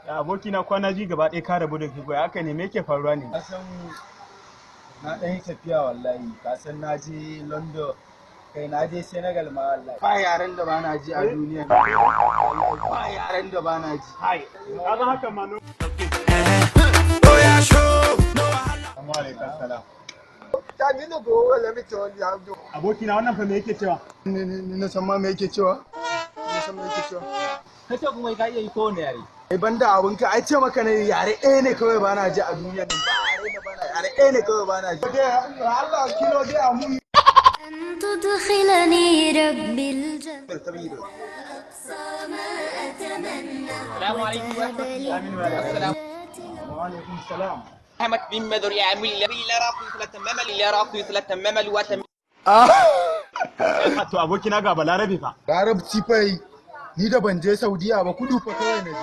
Abokina, kwana biyu gaba ɗaya ka rabu da kai, haka ne? Me yake faruwa ne? Ka san na ɗan yi tafiya wallahi. Ka san na je London, kai, na je Senegal ma wallahi. Ba yaren da ba na ji a duniya. Ba yaren da ba na ji. Hai, ka ga haka ma no. Assalamu alaikum salam. Abokina, wannan fa me yake cewa? Ni na san ma me yake cewa? Na san me yake cewa. Kace kuma ka iya yi kowane yare. Ai banda abinka, ai ce maka ne yare ɗaya ne kawai ba na ji a duniya nan. Ba yare da ba na, yare ɗaya ne kawai ba na ji. Allah kilo dai a mu. أن تدخلني ربي الجنة أقصى ما أتمنى. Assalamu alaikum wa rahmatullahi. Wa alaikum salam. Ahmad bin Madar ya amil la rafi la tamama la rafi la tamama wa tam. To abokina, ga Balarabe fa. Larabci fa yi. Ni da ban je Saudiya ba, kudu fa kawai na je.